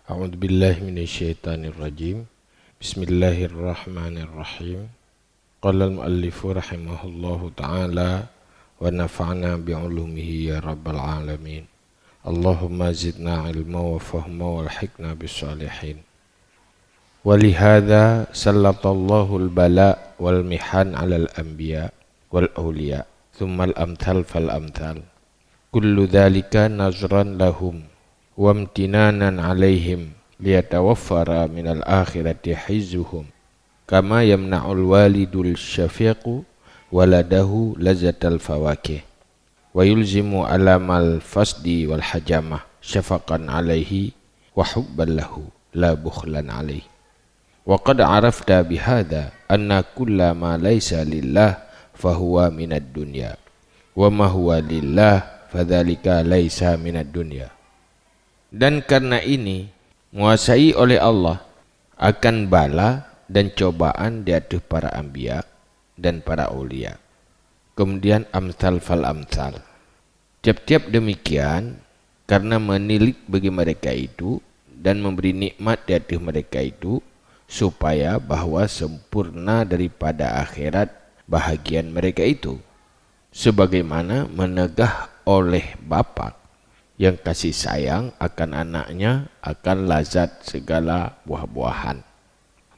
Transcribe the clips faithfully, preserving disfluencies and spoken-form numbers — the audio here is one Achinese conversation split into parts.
A'udzubillahi minasyaitonirrajim. Bismillahirrahmanirrahim. Qala al-mu'allifu rahimahullahu ta'ala wa nafa'na bi ulumihi ya rabbal alamin. Allahumma zidna ilma wa fahma walhiqna bis salihin. Wa lihadza sallatallahu al-bala wal mihan 'alal anbiya wal awliya, tsummal amtsal fal amtsal. Kullu dzalika nazran lahum wa imtinanan 'alaihim liyatawaffara minal akhirati hizzuhum, kama yamna'ul walidul syafiqu waladahu lazzatal fawakih, wa yulzimu alamal fasdi wal hajamah syafaqan 'alaihi wa hubban lahu la bukhlan 'alaihi. Wa qad 'arafta bihadza anna kulla ma laisa lillah fahuwa minad dunya, wa ma huwa lillah fadzalika laisa minad dunya. Dan karena ini, menguasai oleh Allah akan bala dan cobaan di ateueh para anbiya dan para aulia. Kemudian amsal fal amsal. Tiap-tiap demikian, karena menilik bagi mereka itu dan memberi nikmat di ateueh mereka itu, supaya bahwa sempurna daripada akhirat bahagian mereka itu, sebagaimana menegah oleh bapak yang kasih sayang akan anaknya akan lazat segala buah-buahan,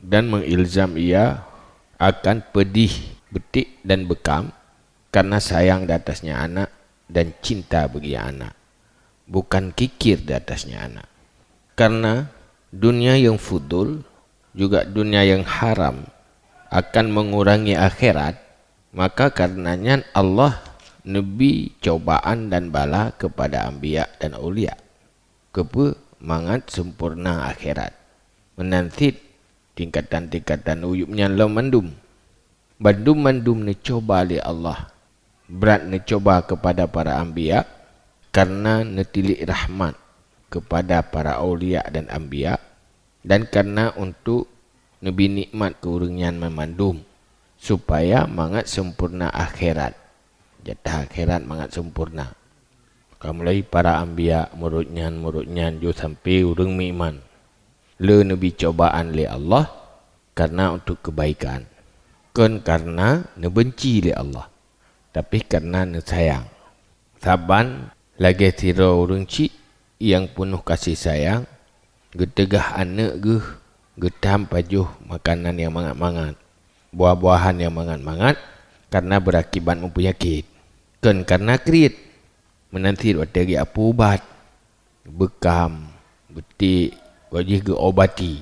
dan mengilzam ia akan pedih betik dan bekam karena sayang di atasnya anak dan cinta bagi anak, bukan kikir di atasnya anak. Karena dunia yang fudul, juga dunia yang haram, akan mengurangi akhirat, maka karena nyan Allah neubi cobaan dan bala kepada anbiya dan aulia. Keupeue? Mangat sempurna akhirat. Meunan cit tingkatan-tingkatan uyueb nyan lom mandum. Bandum-mandum neucoba lé Allah. Brat neucoba kepada para anbiya, karena neutilik rahmat kepada para aulia dan anbiya, dan karena untuk neubi nikmat keu ureuëng nyan meumandum, supaya mangat sempurna akhirat. Jatah akhirat mangat sempurna. Ka mulai para anbiya, murit nyan, murit nyan, jeuet sampoe ureuëng meuiman. Le neubi cobaan lé Allah karena untuk kebaikan, kon karena neubenci lé Allah, tapi karena neusayang. Saban lagée sidroe ureuëng chik nyang peunoh kasih sayang, geuteugah aneuëk geuh geutam pajoh makanan nyang mangat-mangat, buah-buahan nyang mangat-mangat, karena beurakibat meupeunyakét, kon karena kriet. Meunan cit watée geuapui ubat, beukam, beutiek, goh jih geuobati.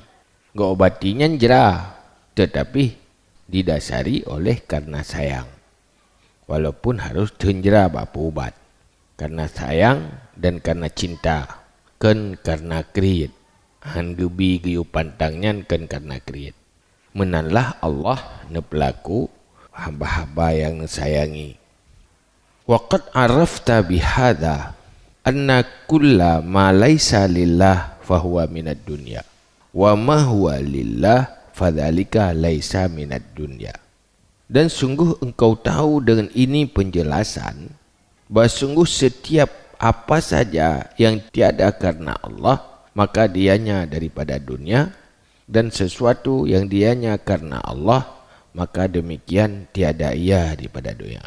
Geuobati nyan jra, teutapi didasari oleh karena sayang. Walaupun harôh theun jra bak apui ubat, karena sayang dan karena cinta, kon karena kriet. Hán geubi geuyue pantang nyan kon karena kriet. Meunanlah Allah neupeulaku haba-haba nyang neusayangi. Wa qad 'arafta bihadza anna kulla ma laisa lillah fahuwa minad dunya, wa ma huwa lillah fadzalika laisa minad dunya. Dan sungguh engkau tahu dengan ini penjelasan, bahwa sungguh setiap apa saja yang tiada karena Allah, maka dianya daripada dunia, dan sesuatu yang dianya karena Allah, maka demikian tiada ia daripada dunia.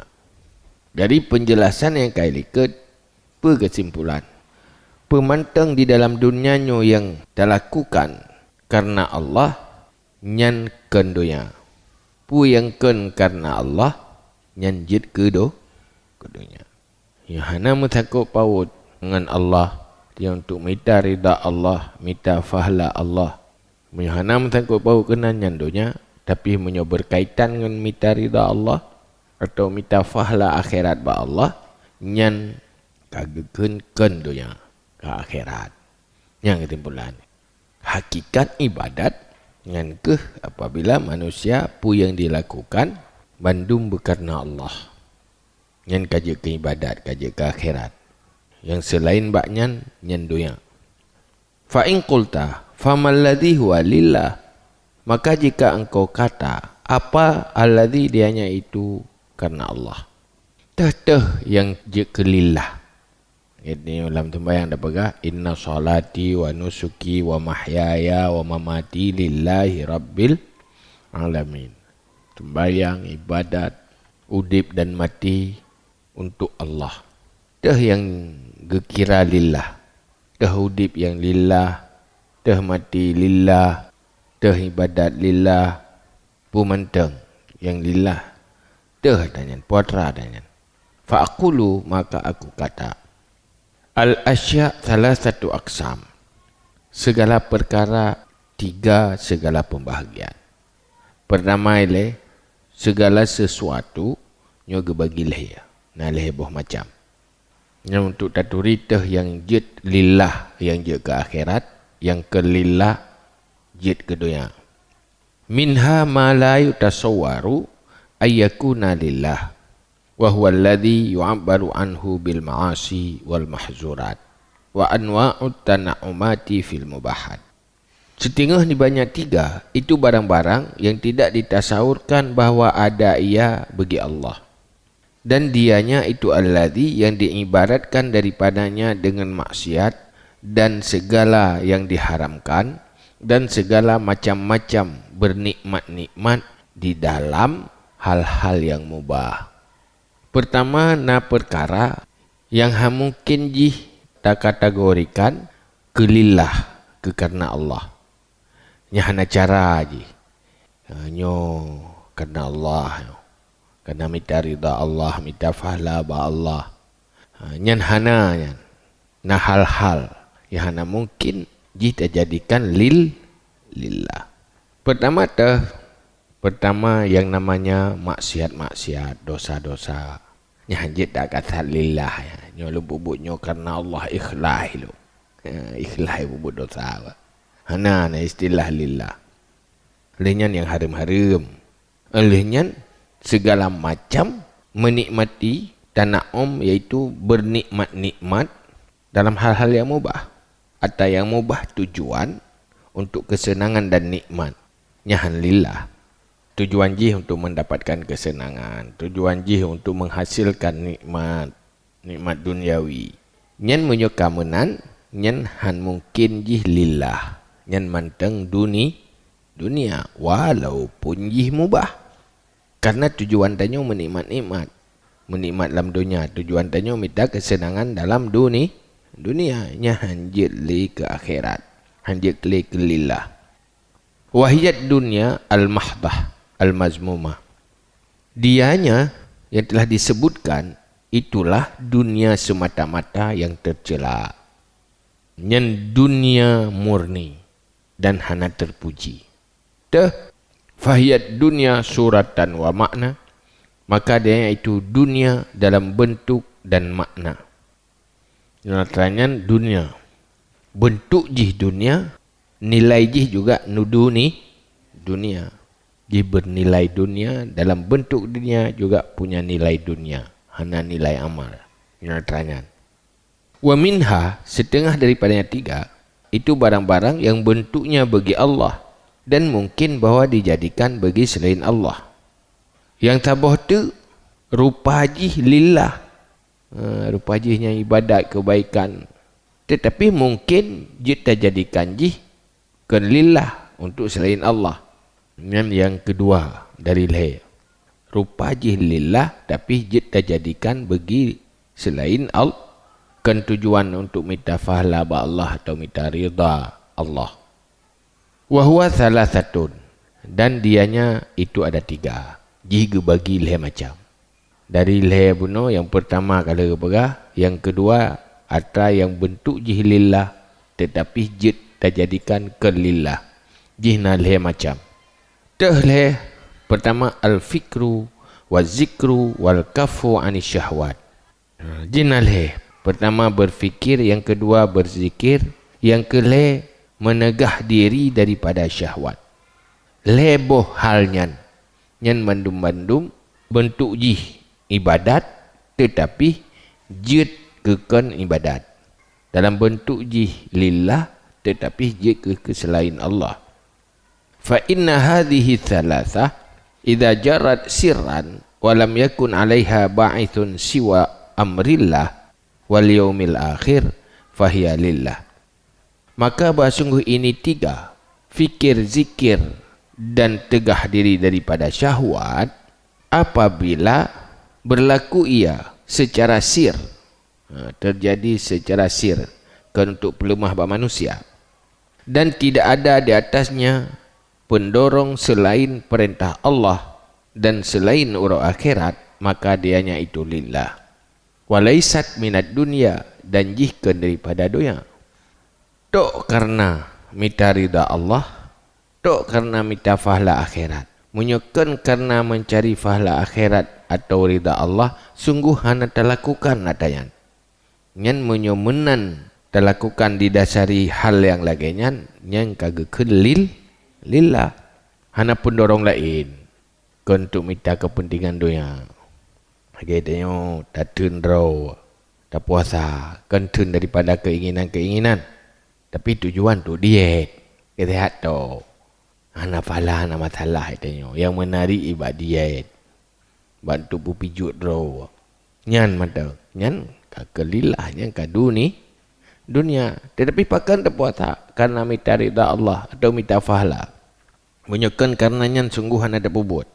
Dari penjelasan nyang ka ilikot, peue keusimpulan? Peue mantong di dalam dunia nyoe nyang talakukan karena Allah, nyan kon donya. Peue nyang kon karena Allah, nyan jeuet keu do-, keu donya. Nyoe hana meusangkot paut ngon Allah, nyang untuk mita ridha Allah, mita fahla Allah. Meunyoe hana meusangkot paut keunan nyan donya, tapi meunyoe beukaitan ngon mita ridha Allah, atau mita fahla akhirat bak Allah, nyan ka geukheun kon donya, ka akhirat. Nyan keusimpulan. Hakikat ibadat nyan keuh apabila manusia peue nyang dilakukan bandum beukareuna Allah. Nyan ka jeuet keu ibadat, ka jeuet keu akhirat. Nyang seulaén bak nyan, nyan donya. Fa in qulta, famal ladzi huwa lillah? Maka jika engkau kata, apa alladzi dianya itu karena Allah? Teuh-teuh nyang jeuet keu lillah. Jadi lam sembahyang dah peugah, "Inna salati wa nusuki wa mahyaya wa mamati lillahi rabbil alamin." Sembahyang, ibadat, udeb dan mati untuk Allah. Teuh nyang geukira lillah. Teuh udeb nyang lillah, teuh mati lillah, teuh ibadat lillah, peue mantong nyang lillah, teuh ata nyan, putra ata nyan. Fa aqulu, maka aku kata, al asya' thalathatu aqsam, segala perkara tiga segala pembahagian. Pertama ilée, segala sesuatu nyoe geubagi lhée, na lhée boh macam. Nyan untuk taturi teuh nyang jeuet lillah, nyang jeuet keu akhirat, nyang keu lillah jeuet keu donya. Minha ma la yutasawwaru ayyakuna lillah, wa huwa alladhi yu'abbaru anhu bil ma'asi wal mahzurat, wa anwa'ut tana'umati fil mubahat. Siteungoh nibak nyan tiga, itu barang-barang nyang tidak ditasaurkan bahwa ada ia bagi Allah. Dan dianya itu alladhi yang diibaratkan daripadanya dengan maksiat dan segala yang diharamkan dan segala macam-macam bernikmat-nikmat di dalam hal-hal yang mubah. Pertama, na perkara nyang hana mungkin jih takategorikan keu lillah, keu kareuna Allah. Nyan hana cara jih. Ha, nyoe kareuna Allah, nyoe kareuna mita ridha Allah, mita pahala bak Allah. Ha, nyan hana nyan. Na hal-hal nyang hana mungkin jih tajadikan lil-, lillah. Pertama teuh, pertama nyang namanya maksiat-maksiat, dosa-dosa. Nyan jeuet that kasat lillah, ya. Nyoe lôn peubuet nyoe kareuna Allah, ikhlas lôn. Ya, ikhlas peubuet dosa, Pak. Hana na istilah lillah. Lheueh nyan nyang hareuem-hareuem. Lheueh nyan segala macam menikmati, tana'um, yaitu bernikmat-nikmat dalam hal-hal yang mubah. Ata nyang mubah tujuan untuk kesenangan dan nikmat. Nyan lillah. Tujuan jih untuk mendapatkan kesenangan. Tujuan jih untuk menghasilkan nikmat. Nikmat duniawi. Nyan meunyoe ka meunan, nyan hana mungkin jih lillah. Nyan mantong duni-, dunia, walaupun jih mubah. Karena tujuan tanyoe menikmat-nikmat. Menikmat lam dunia, tujuan tanyoe mita kesenangan dalam duni-, dunia. Nyan hana jeuet lé keu akhirat. Hana jeuet lé keu lillah. Wahiyad dunya al-mahdah al-mazmumah. Dianya yang telah disebutkan itulah dunia semata-mata yang tercela. Nyan dunia murni dan hana terpuji. Teuh, fahiyad dunya suratan wa makna, maka dianya itu dunia dalam bentuk dan makna. Nyan atra nyan dunia. Bentuk jih dunia, nilai jih juga nu duni-, dunia. Jih bernilai dunia, dalam bentuk dunia juga punya nilai dunia. Hana nilai amal. Nyan atra nyan. Wa minha, setengah daripadanya tiga, itu barang-barang yang bentuknya bagi Allah dan mungkin bahwa dijadikan bagi selain Allah. Nyang saboh teuk, rupa jih lillah. Ha, rupa jih nyan ibadat, kebaikan. Tetapi mungkin jeuet tajadikan jih kon lillah untuk selain Allah. Nyan nyang keudua dari lhée. Rupa jih lillah, tapi jeuet tajadikan bagi selain Al-, kon tujuan untuk mita pahala bak Allah atau mita ridha Allah. Wa huwa tsalasatun, dan dianya itu ada tiga, jih geubagi lhée macam. Dari lhée bunoe, nyang peurtama ka lheueh geupeugah, nyang keudua atra nyang beuntuk jih lillah, teutapi jeuet tajadikan kon lillah. Jih na lhée macam. Teuh lhée, peurtama al-fikru, wa zikru, wal kafu anis syahwat. Ha, jih na lhée. Peurtama berfikir, nyang keudua berzikir, nyang keulhée meuneugah diri daripada syahwat. Lhée boh hal nyan, nyan mandum-mandum beuntuk jih ibadat, teutapi jeuet keu kon ibadat. Dalam beuntuk jih lillah, teutapi jeuet keu, keu seulaén Allah. Fa inna hadhihi tsalasah idza jarat sirran wa lam yakun 'alaiha ba'ithun siwa amrillah, wal yaumil akhir, fahiya lillah. Maka bahsungguh ini tiga, fikir, zikir, dan teugah diri daripada syahwat, apabila berlaku ia secara sir, ha, terjadi secara sir, kon untuk peuleumah bak manusia, dan tidak ada di atasnya pendorong selain perintah Allah dan selain uroe akhirat, maka dianya itu lillah. Walaisat minad dunya, dan jih kon daripada donya. Tok kareuna mita ridha Allah, tok kareuna mita fahla akhirat. Meunyoe kon kareuna meucari fahla akhirat atawa ridha Allah, sunggoh hana talakukan ata nyan. Nyan meunyoe meunan talakukan didasari hal nyang lagée nyan, nyan ka geukheun lil-, lillah. Hana peundorong laén, kon untuk mita keupeuntengan donya. Lagée tanyoe tatheun droe, tapuasa, kon theun daripada keinginan-keinginan, tapi tujuan untuk diet, keu sehat tok. Hana phala, hana masalah tanyoe. Nyang meunarik iba diet, bantu peupijuet droe. Nyan mantong, nyan ka keu lillah, nyan ka duni-, dunia. Tetapi pakon tapuasa? Karena mita ridha Allah atau mita fahla. Meunyoe kon karena nyan, sunggoh hana tapeubuet.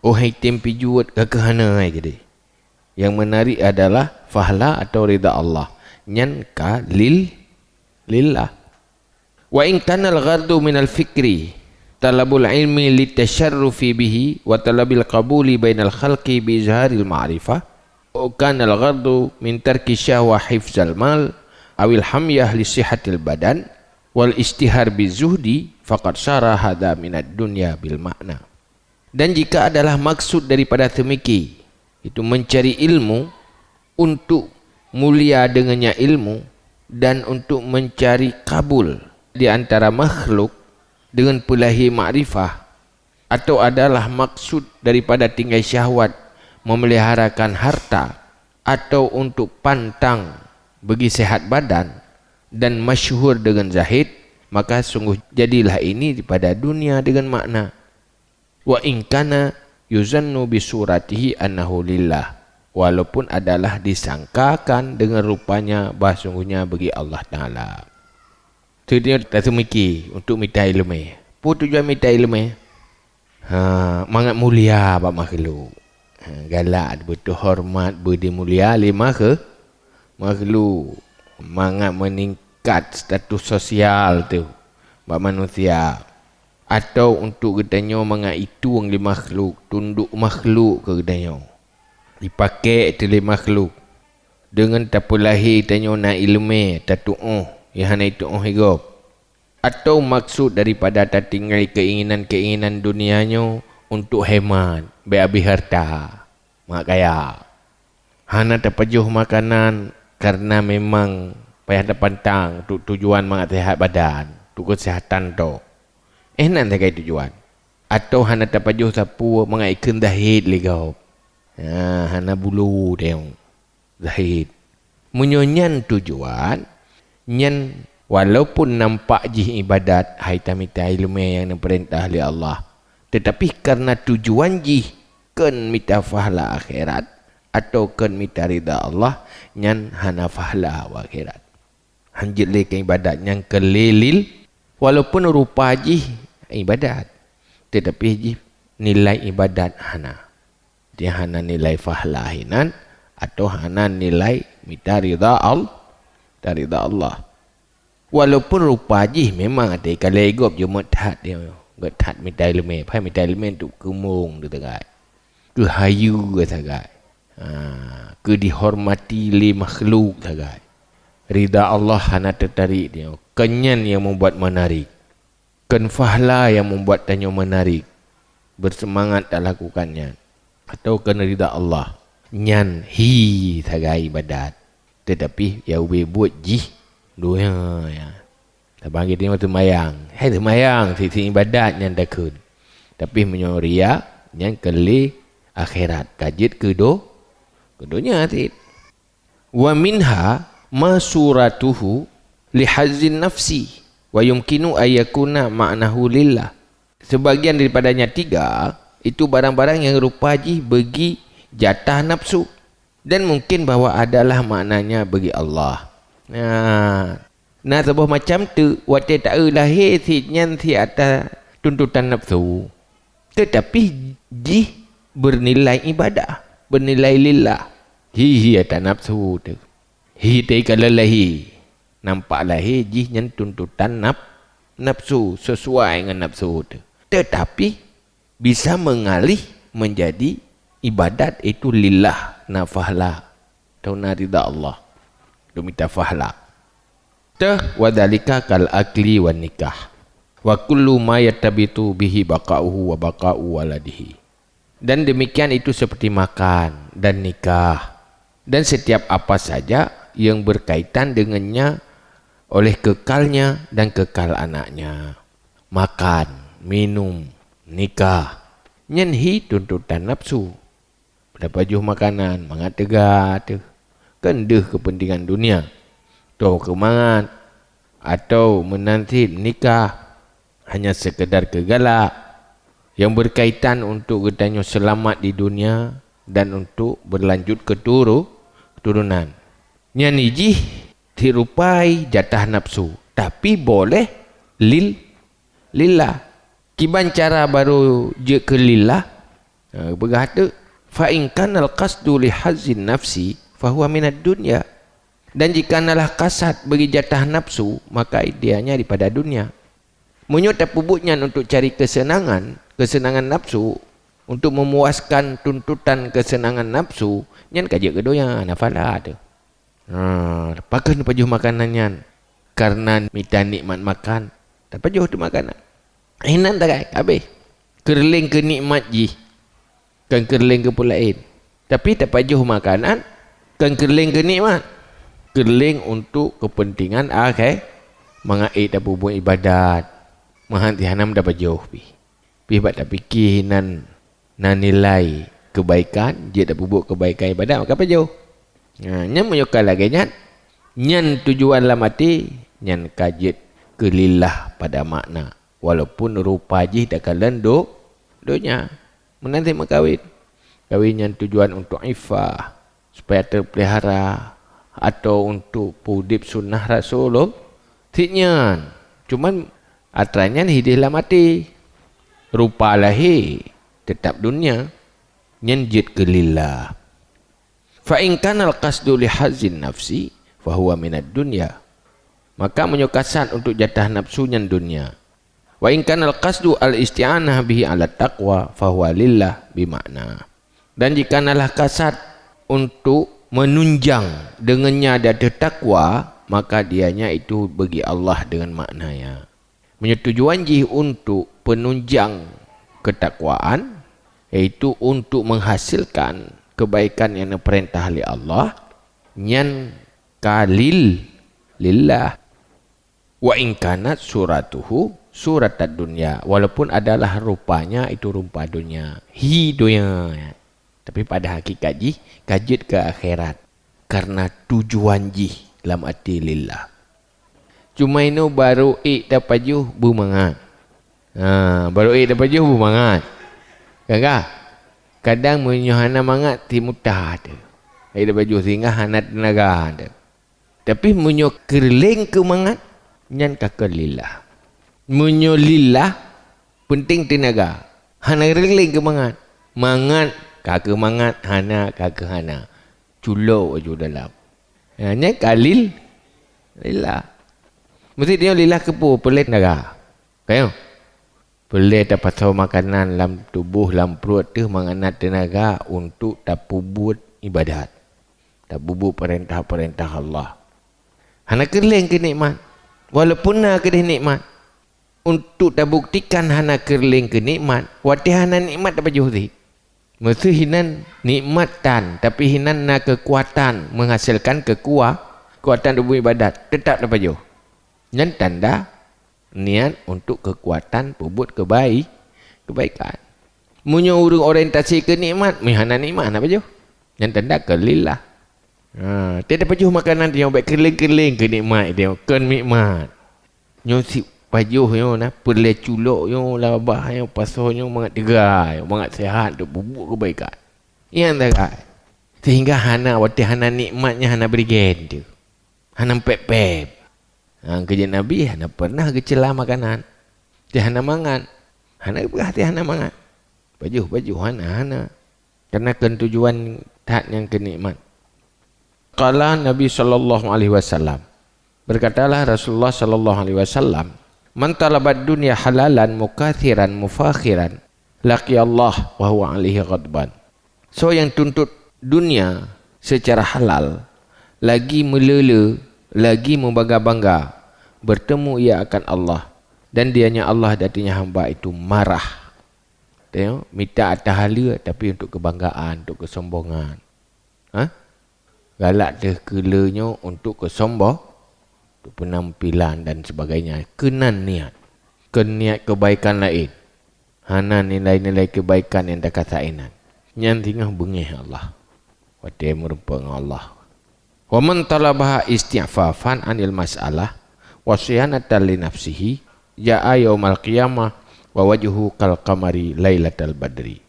Oh hai tem pijuet, ka keuh hana hai keudeh. Nyang meunarik adalah fahla atau ridha Allah. Nyan ka lil-, lillah. Wa in kana al-ghardu minal fikri talabul ilmi litasyarrufi bihi wa talabil qabuli bainal khalqi bi izharil ma'rifah, au kana al-ghardu min tarki syahwa hifzal mal, awil hamyah li sihatil badan, wal istihar bizuhdi, faqad sara hadha minad dunya bil ma'na. Dan jika adalah maksud daripada seumiki, itu mencari ilmu untuk mulia dengannya ilmu dan untuk mencari kabul di antara makhluk dengan peulahé makrifah, atau adalah maksud daripada tinggai syahwat memeliharakan harta, atau untuk pantang bagi sehat badan dan masyhur dengan zahid, maka sungguh jadilah ini daripada dunia dengan makna. Wa in kana yuzannu bi suratihi annahu lillah, walaupun adalah disangkakan dengan rupanya bahsungguhnya bagi Allah Taala. Teungoh taseumiki untuk mita ileumé. Peue tujuan mita ileumé? Ha, mangat mulia bak makhluk. Ha, galak beuteuhoreumat, beudimulia lé makhe-, makhluk. Mangat meuningkat status sosial teuh bak manusia. Atau untuk geutanyoe mangat itueng lé makhluk, tundok makhluk keu geutanyoe. Jipakék teuh lé makhluk. Deungon tapeulahé tanyoe na ileumé, tatuoh, nyang hana ituoh lé gob. Atau maksud daripada tatinggai keinginan-keinginan dunia nyoe untuk hemat, bék habéh harta, mangat kaya. Hana tapajoh makanan karena memang payah tapantang untuk tujuan mangat sehat badan, untuk keusehatan tok. Eh, nan sagai tujuan. Atau hana tapajoh sapeue mangat ikheun zahid lé gob. Ha, hana bulo teuh. Zahid. Meunyoe nyan tujuan, nyan walaupun nampak jih ibadat hai tamita ileumé nyang neupeurintah lé Allah, teutapi kareuna tujuan jih kon mita fahla akhirat atau kon mita ridha Allah, nyan hana fahla u akhirat. Hanjeuet lé keu ibadat nyang keu lé lil-, walaupun rupa jih ibadat, teutapi jih nilai ibadat hana. Dia hana nilai fahla hinan, atau hana nilai mita ridha Al-, mita ridha Allah. Walaupun rupa jih memang até ka lé gob jeuet that dia, gét that mita ileumé, phai mita ileumé untuk keumong teugagai, keu hayeue sagai, ha, keu dihormati lé makhluk sagai. Ridha Allah hana teutarik dia, kon nyan nyang membuat menarik. Kon fahla nyang membuat tanyoe menarik, beuseumangat talakukan nyan, atau kon ridha Allah, nyan hi sagai ibadat, teutapi nyang ubé buet jih donya nyan. Saban geutanyoe seumayang, hai seumayang, sit-sit ibadat nyan takheun. Tapi meunyoe riya, nyan keu lé akhirat, ka jeuet keu do-, keu donya sit. Wa minha ma suratuhu li hazzin nafsi, wa yumkinu an yakuna ma'nahu lillah. Sebagian daripadanya tiga, itu barang-barang nyang rupa jih bagi jatah nafsu. Dan mungkin bahwa adalah maknanya bagi Allah. Nah, na saboh macam teuk watée taeu lahé cit nyan cit ata tuntutan nafsu. Tetapi jih bernilai ibadah, bernilai lillah. Hi, hi ata nafsu teuh. Hi teuh ka lheueh lahé. Nampak lahé jih nyan tuntutan naf-, nafsu, sesuai ngon nafsu teuh. Tetapi bisa mengalih menjadi ibadat, itu lillah, na fahla, atau na ridha Allah, untuk mita fahla. Teuh, wa dzalika kal akli wan nikah, wa kullu ma yattabitu bihi baqa'uhu wa baqa'u waladihi. Dan demikian itu seperti makan dan nikah, dan setiap apa saja yang berkaitan dengannya oleh kekalnya dan kekal anaknya. Makan, minum, nikah, nyan hi tuntutan nafsu. Tapajoh makanan mangat teuga teuh, kan deuh keupeuntengan dunia. Toh keu mangat, atau meunan cit nikah, hanya sekedar keu galak, yang berkaitan untuk geutanyoe seulamat di dunia dan untuk berlanjut keu turu-, keuturonan. Nyan jih sirupai jatah nafsu, tapi boleh lil-, lillah. Kiban cara barô jeuet keu lillah? Ha, peugah teuk, "Fa in kanal qasdu li hazzin nafsi, fa huwa minad dunya." Dan jika nalah kasad bagi jatah nafsu, maka dianya daripada dunia. Meunyoe tapeubuet nyan untuk cari kesenangan, kesenangan nafsu, untuk memuaskan tuntutan kesenangan nafsu, nyan ka jeuet keu donya, na fahla teuh. Ha, pakon tapajoh makanan nyan? Kareuna mita nikmat makan, tapajoh teuh makanan. Inan takai, habéh. Keureuléng keu nikmat jih, kon keureuléng keu peue laén. Tapi tapajoh makanan, kon keureuléng keu nikmat. Keureuléng untuk keupeuntengan akhé-, mangat ék tapeubuet ibadat. Meuhan tihanam tapajoh pih. Pih bak tapike inan na nilai keubaikan, jeuet tapeubuet keubaikan ibadat, maka pajoh. Ha, nyan meunyoe ka lagée nyan, nyan tujuan lam até, nyan ka jeuet keu lillah pada makna, walaupun rupa jih takalon do-, donya. Meunan cit meukawen. Kawen nyan tujuan untuk ifah, supaya teupeulihara, atau untuk peuudeb sunnah Rasulullah, cit nyan. Cuman atra nyan hideh lam até. Rupa lahé teutab dunya, nyan jeuet keu lillah. Fa in kanal qasdu li hazzin nafsi, fa huwa minad dunya. Maka meunyoe kasad untuk jatah nafsu nyan dunya. Wa in kanal qasdu al-isti'anah bihi 'ala taqwa, fa huwa lillah bi makna. Dan jika nalah kasad untuk menunjang dengannya di ateueh takwa, maka dianya itu bagi Allah dengan maknanya. Meunyoe tujuan jih untuk penunjang ketakwaan, yaitu untuk menghasilkan kebaikan yang diperintah oleh Allah, nyan ka lil-, lillah. Wa in kanat suratuhu suratad dunya, walaupun adalah rupanya itu rupa dunia, hi dunia, tapi pada hakikat jih ka jeuet keu akhirat, karena tujuan jih lam até lillah. Cuma inoe barô ék tapajoh beumangat. Ha, barô ék tapajoh beumangat. Kan ka? Kadang meunyoe hana mangat, timuta teuh. Ék tapajoh sehingga hana teunaga teuh. Tapi meunyoe keureuléng keu mangat, nyan ka keu lillah. Meunyoe lillah, peunteng teunaga. Hana keureuléng keu mangat. Mangat ka keu mangat, hana ka keu hana. Culok aju dalam. Ha, nyan ka lil-, lillah. Meusti tanyoe lillah keu peue? Peureulée teunaga. Ka nyoe? Peureulée tapasoe makanan lam tuboh, lam pruet teuh mangat na teunaga untuk tapeubuet ibadat, tapeubuet peurintah-peurintah Allah. Hana keureuléng keu nikmat, walaupun na keudeh nikmat. Untuk tabuktikan hana keureuléng keu nikmat, watée hana nikmat tapajoh cit. Meuseuh hinan nikmat tan, tapi hinan na keukuatan meuhasilkan keukua-, keukuatan tuboh ibadat, teutab tapajoh. Nyan tanda niat untuk keukuatan peubuet keubai-, keubaikan. Meunyoe ureuëng orientasi keu nikmat, meuhana nikmat hana pajoh. Nyan tanda keu lillah. Ha, tiep tapajoh makanan tanyoe bék keureuléng-keureuléng keu nikmat tanyoe, kon nikmat. Nyoe sipajoh nyoe na peureulée culok nyoe, labah nyoe, pasoe nyoe mangat teuga, mangat seuhat untuk peubuet keubaikan. Nyang teuga. Sehingga hana, watée hana nikmat nyan hana bri gét teuh. Hana pép-pép. Ha, keu jeuet Nabi hana pernah geuceula makanan. Teuh hana mangat. Hana geupeugah teuh hana mangat. Pajoh-pajoh hana, hana. Karena kon tujuan that nyan keu nikmat. Qala Nabi sallallahu alaihi wasallam. Berkatalah Rasulullah sallallahu alaihi wasallam, "Man talabad dunya halalan mukathiran mufakhiran, laqiyallaha wa huwa alaihi ghadban." Soe nyang tuntut dunia secara halal, lagi meuleu-leu, lagi meubangga-bangga, bertemu ia akan Allah, dan dianya Allah dan dianya hamba itu marah. Tengok, mita ata haleue, tapi untuk kebanggaan, untuk kesombongan. Ha? Galak teuh keu le nyoe untuk keusombong, untuk penampilan dan sebagainya. Keunan niat. Keu niat kebaikan laén. Hana nilai-nilai kebaikan nyang takasak inan. Nyan singoh beungéh Allah. Watée meurumpok ngon Allah. Wa man talabaha isti'fafan anil mas'alah wa siyanatan li nafsihi, ja'a yaumal qiyamah wa wajhuhu kal qamari lailatal badri.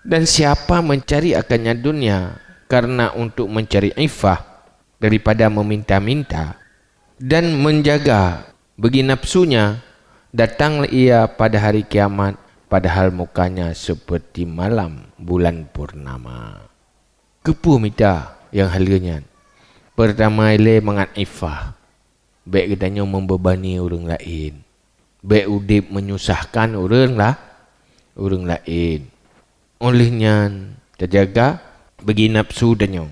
Dan siapa mencari akannya dunia karena untuk mencari iffah daripada meminta-minta dan menjaga bagi nafsunya, datang ia pada hari kiamat padahal mukanya seperti malam bulan purnama. Keupeue mita nyang haleue nyan? Peurtama ilée mangat iffah. Bék geutanyoe membebani ureuëng laén. Bék udeb menyusahkan ureuëng la-, ureuëng laén. Óh lheueh nyan, tajaga bagi nafsu tanyoe,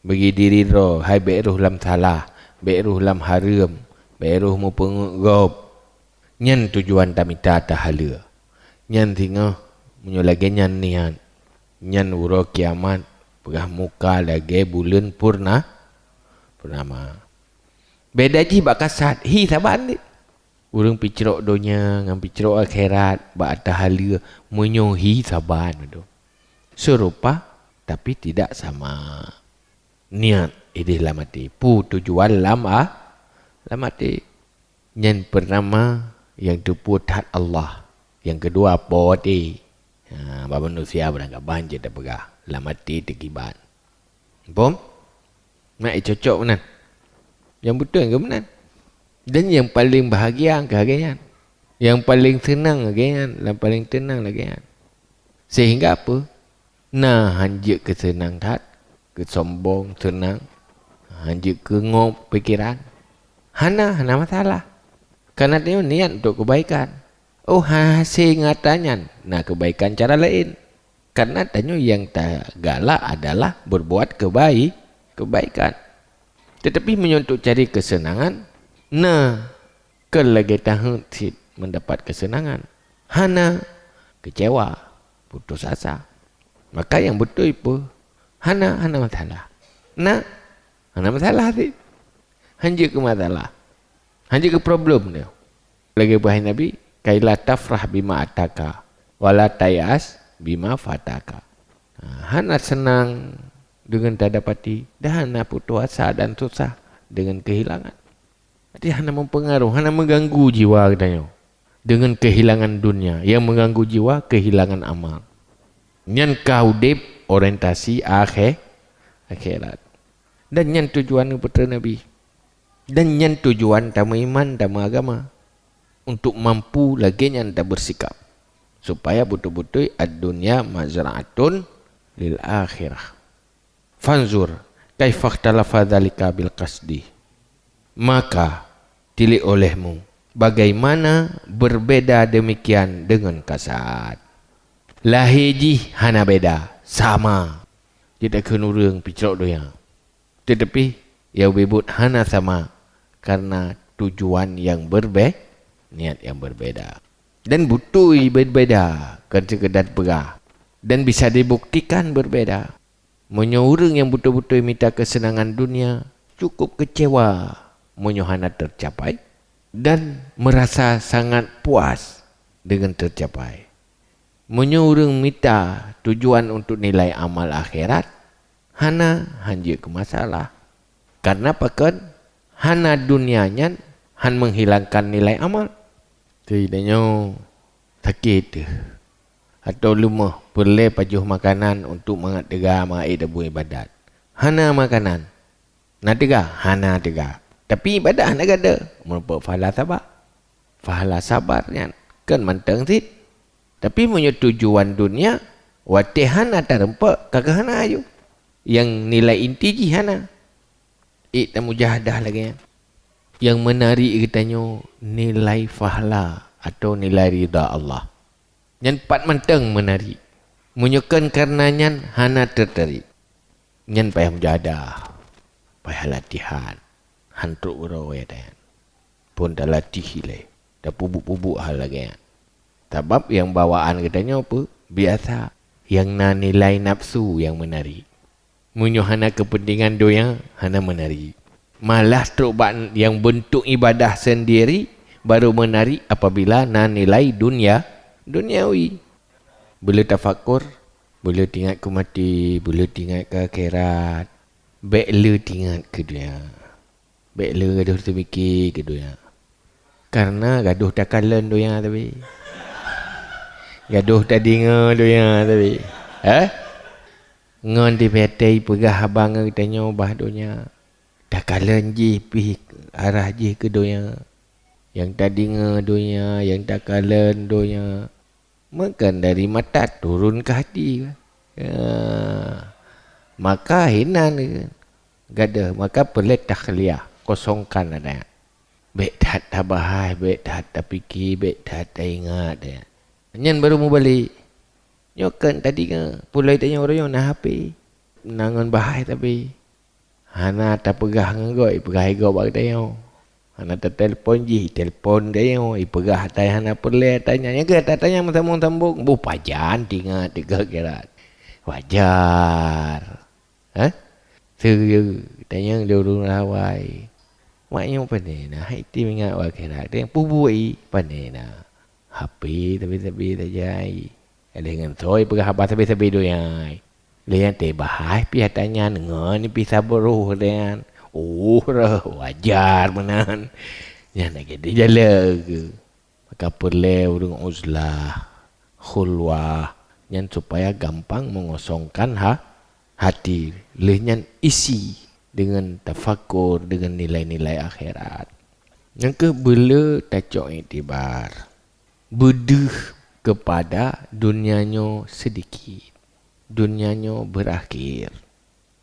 bagi diri droe, hai bék rhoh lam salah, bék rhoh lam hareuem, bék rhoh meupeungeut gob. Nyan tujuan tamita tahaleue. Nyan singoh meunyoe lagée nyan niat, nyan uroe kiamat peugah muka lagée buleuen purna-, purnama. Beda jih bak kasat, hi saban deh. Ureuëng picrok donya ngon picrok akhirat bak tahaleue meunyoe hi saban tu. Serupa, tapi tidak sama. Niat ideh lam até. Peue tujuan lam a-, lam até? Nyan peurtama nyang teupeue that Allah. Nyang keudua po até. Ha, bak manusia barangkaban jeuet tapeugah lam até teukiban. Phom? Nak cocok meunan. Nyang beutôi keu meunan. Dan nyang paleng bahagia keu lagée nyan. Nyang paleng seunang lagée nyan, nyang paleng teunang lagée nyan. Sehingga apa? Na hanjeuet keu seunang that, keu sombong, seunang, hanjeuet keu ngob pikeran. Hana, hana masalah. Karena tanyoe niat untuk kebaikan. Oh, hase ngon ata nyan na kebaikan cara laén. Karena tanyoe nyang tagalak adalah berbuat kebai-, kebaikan. Tetapi meunyoe untuk cari kesenangan, na kon lagée taheuet cit mendapat kesenangan. Hana, kecewa, putus asa. Maka nyang beutôi peue? Hana, hana masalah. Na, hana masalah cit. Hanjeuet keu masalah. Hanjeuet keu problem nyoe. Lagée peugah Nabi, "Kaila tafrah bima ataka, wala tayas bima fataka." Ha, hana seunang deungon tadapati, dan hana putus asa dan susah deungon keuhilangan. Jadi hana mempengaruh, hana mengganggu jiwa geutanyoe deungon keuhilangan dunia, nyang mengganggu jiwa keuhilangan amal. Nyan ka udeb orientasi akhé-, akhirat. Dan nyan tujuan geupeutreun Nabi. Dan nyan tujuan tameuiman, tameuagama, untuk mampu lagée nyan tabersikap, supaya beutôi-beutôi ad-dunya mazra'atun lil akhirah. Fanzur kaifa ikhtalafa dzalika bil qasdi. Maka, tilik olehmu, bagaimana berbeda demikian dengan kasat. Lahé jih hana beda, sama. Jeuet takheun ureuëng picrok donya. Tetapi, nyang ubit-ubit hana sama karena tujuan yang berbe-, niat yang berbeda. Dan beutôi berbeda, kon sekedar peugah. Dan bisa dibuktikan berbeda. Meunyoe ureuëng nyang beutôi-beutôi mita keuseunangan dunia cukup keucewa meunyoe hana teucapai, dan meurasa sangat puas deungon teucapai. Meunyoe ureuëng mita tujuan untuk nilai amal akhirat, hana hanjeuet keu masalah. Karena pakon? Hana dunia nyan han menghilangkan nilai amal. Teuinyoe sakét teuh. Atau leumoh peureulée pajoh makanan untuk mangat teuga mangat ék tabuet ibadat. Hana makanan. Na teuga? Hana teuga. Tapi ibadat hana gata. Meurumpok pahala sabar. Pahala sabar nyan kan mantong cit. Tapi meunyoe tujuan dunia, watée hana tareumpok, ka keuh hana aju. Nyang nilai inti jih hana. Ék tamujahadah lagée nyan. Nyang meunari geutanyoe nilai pahala atau nilai ridha Allah. Nyan pat mantong meunari. Meunyoe kon kareuna nyan hana teuteuri. Nyan payah mujahadah, payah latihan, han trok uroe nyan. Phon talatih ilée, tapeubuet-peubuet hal lagée nyan. Sabab nyang bawaan geutanyoe peue? Biasa. Nyang na nilai nafsu nyang meunari. Meunyoe hana keupeuntengan donya, hana meunari. Malah trok bak nyang beuntuk ibadah seundiri, baru meunari apabila na nilai dunia, duniawi. Beuleu tafakur, beuleu tingat keu maté, beuleu tingat keu akhirat, bék lé tingat keu donya. Bék lé gadoh teumiki keu donya. Kareuna gadoh takalon donya tapi. Gadoh tadeungoe donya tapi. Eh? Ngon dipeutei peugah haba ngon geutanyoe bah donya. Takalon jih pih arah jih keu donya. Nyang tadeungoe donya, nyang takalon donya. Meukan dari mata turun ke hati. Ya. Maka hinan gadoh, maka peureulée takhliyah, kosongkan adat. Bék that tabahai, bék that tapiki, bék that taingat, ya. Nyan baru mubalek. Nyoe kan tadi nyoe, pulai tanyoe uroe nyoe na H P. Na ngon bahai tapi. Hana tapeugah ngon gob, ipeugah igob bak geutanyoe. Hana tatelpon jih, itelpon geutanyoe, ipeugah ata nyang hana peureulée ata nyan. Nyang keu ata-ata nyang meusambong-sambong, boh pajan tingat teuka kirat. Wajar. Hah? Serius, tanyong lé ureuëng rawai. Mak nyoe pane na, hai item ingat bak kirat. Tanyong peubuet i, pane na. H P sabe-sabe saja ai. Lheueh ngon soe peugah haba sabe-sabe donya ai. Lheueh nyan teuh bahai pih ata nyan ngon pih sabroh nyan. Oh, reuh wajar meunan. Nyan lagée dijalan keu. Maka peureulée ureuëng uzlah, khulwah, nyan supaya gampang mengosongkan ha, hati. Lheueh nyan isi deungon tafakur, deungon nilai-nilai akhirat. Nyang keu beuleu tacok iktibar. Beudeuh keupada donya nyoe seudikit. Donya nyoe beurakhir.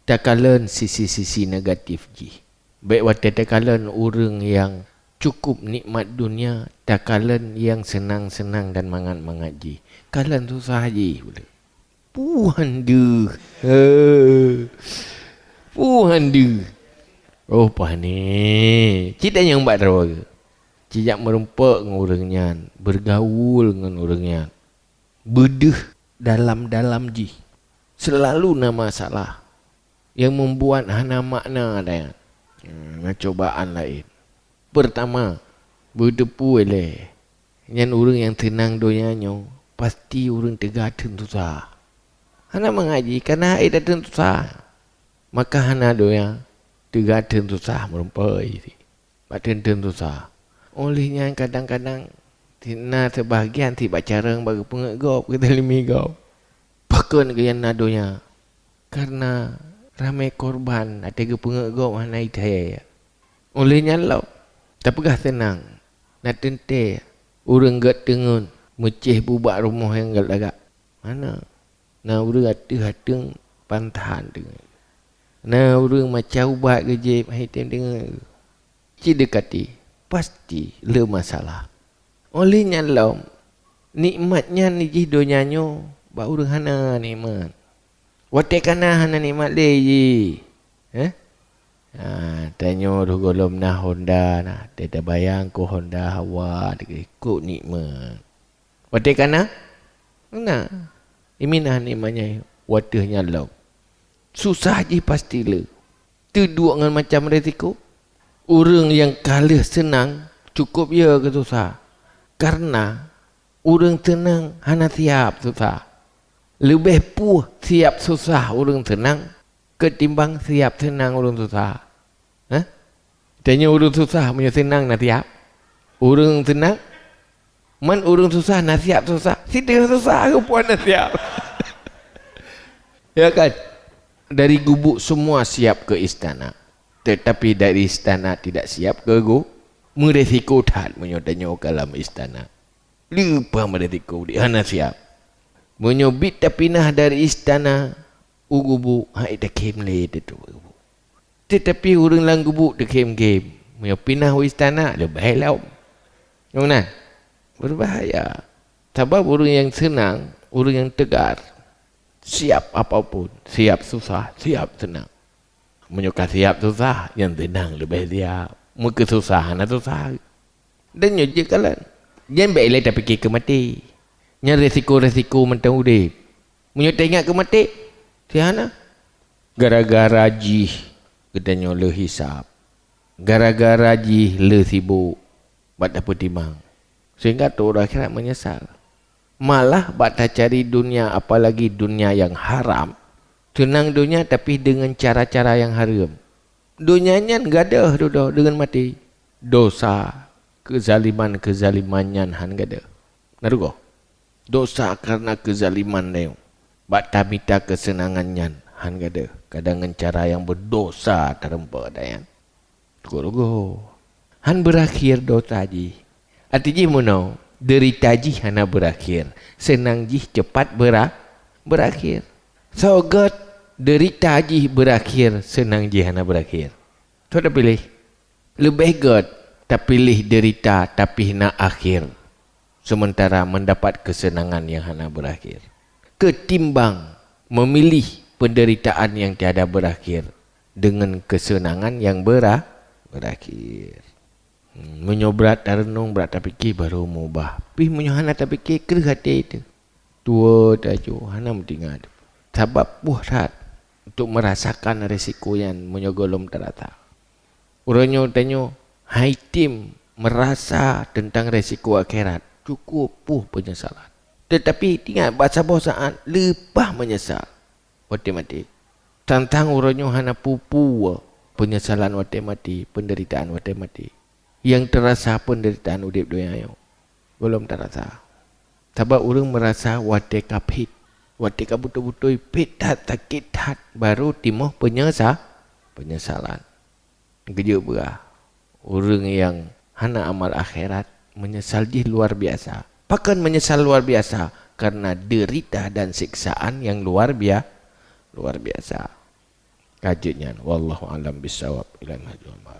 Takalon sisi-sisi negatif jih. Bék watée takalon ureuëng nyang cukup nikmat donya, takalon nyang seunang-seunang dan mangat-mangat jih. Kalon susah jih. Puhan deuh. He. Puhan deuh. Oh, pane. Cit tanyong bak droe. Cit jak meurumpok ngon ureuëng nyan, beurgaul ngon ureuëng nyan. Beudeuh dalam-dalam jih. Seulalu na masalah nyang meubuat hana makna dan, hmm, na cobaan laén. Peurtama, beuteupeue lé, nyan ureuëng nyang seunang donya nyoe, pasti ureuëng teuga theun susah. Hana mangat jih, kana hai tatheun susah. Maka hana donya, teuga theun susah meurumpok. Bak theun-theun susah. Óh lheueh nyan kadang-kadang na seubahgian sit bak carông bak geupeungeut gob, geuteulimi gob. Pakon geuyan na donya? Kareuna ramé korban até geupeungeut gob hana ié. Óh lheueh nyan lom, tapeugah seunang, na teuntée ureuëng gét teungeut meucéh bubak rumoh nyang gét lagak. Hana. Na ureuëng ateueh ateueng pantan deungon. Na ureuëng macam ubat geujieb hai tem deungon. Cit deukati, pasti le masalah. Óh lheueh nyan lom, nikmat nyan jih donya nyoe bak ureuëng hana nikmat. Watée kana hana nikmat lé jih. Heh? Ha, tanyoe roh gohlom na Honda na, teuta bayang keu Honda hawa dikot nikmat. Watée kana? Na. Iminah nikmat nyan watée nyan lom. Susah jih pasti le. Teuduek ngon macam risiko. Ureuëng nyang ka lheueh seunang, cukop ye keu susah. Kareuna ureuëng seunang hana siab susah. Leubeh puih siab susah ureuëng seunang keutimbang siab seunang ureuëng susah. Hah? Tanyoe ureuëng susah meunyoe seunang na siab. Ureuëng seunang Man ureuëng susah na siap susah, sideh susah geupuan na siap. Ya kan? Dari gubuk semua siap ke istana. Tetapi dari istana tidak siap ke gu-, meuresiko that meunyoe tanyoe ka lam istana. Leupah meuresiko di hana siap. Meunyoe bit tapinah dari istana u gubuk, hai takhem lé teutôp gubuk. Tetapi ureuëng lam gubuk teukhém-khém. Meunyoe pinah u istana, leubeh lom. Ngon na? Berbahaya. Sabab ureuëng nyang seunang, ureuëng nyang teugar. Siap apapun. Siap susah, siap seunang. Meunyoe ka siap susah, nyang seunang leubeh siap. Meukeususah hana susah. Dan nyoe jeuet kalon. Jan bék ilée tapike keu maté. Nyan resiko-resiko mantong udeb. Meunyoe taingat keu maté, si hana. Gara-gara jih geutanyoe le hisab. Gara-gara jih le sibok bak tapeutimang. Sehingga trok u akhirat meunyeusal. Malah bak tacari dunia, apalagi dunia nyang haram, seunang dunia tapi deungon cara-cara nyang hareuem. Dunia nyan gadôh dudoe deungon maté. Dosa, keuzaliman-keuzaliman nyan han gadôh. Na rugoe? Dosa kareuna keuzaliman nyoe. Bak tamita keuseunangan nyan han gadôh. Kadang ngon cara nyang beudosa tareumpok ata nyan. Rugoe-rugoe. Han beurakhir dosa jih. Arti jih meunoe, deurita jih hana beurakhir, seunang jih cepat beura-, beurakhir. Soe gét deurita jih beurakhir, seunang jih hana beurakhir? Soe tapiléh? Leubeh gét tapiléh deurita tapi na akhé, seumeuntara meudapat keuseunangan nyang hana beurakhé, keutimbang meumiléh peundeuritaan nyang tiada beurakhé deungon keuseunangan nyang beura-, beurakhé. Hmm, meunyoe brat tareunong, brat tapike, barô meubah. Pih meunyoe hana tapike, kreueh até teuh. Tuwoe taju, hana meutinggai. Sabab puih that untuk meurasakan resiko nyan meunyoe gohlom tarasa. Uroe nyoe tanyoe hai tem meurasa teuntang resiko akhirat, cukup puih peunyesalan. Teutapi ingat, bak saboh saát leupah meunyeusal watée maté. Tantang uroe nyoe hana peue-peue peunyesalan watée maté, peundeuritaan watée maté. Nyang teurasa peundeuritaan udeb donya nyoe gohlom tarasa. Sabab ureuëng meurasa watée ka phét, watée ka beutôi-beutôi phét that, sakét that, barô timoh peunyesa-, peunyesalan. Geujeuet beurah, ureuëng nyang hana amal akhirat meunyeusal jih luar biasa. Pakon meunyeusal luar biasa? Kareuna deurita dan siksaan nyang luar bia-, luar biasa. Ka jeuet nyan. Wallahu a'lam bissawab. Ilal hajjul mabrur.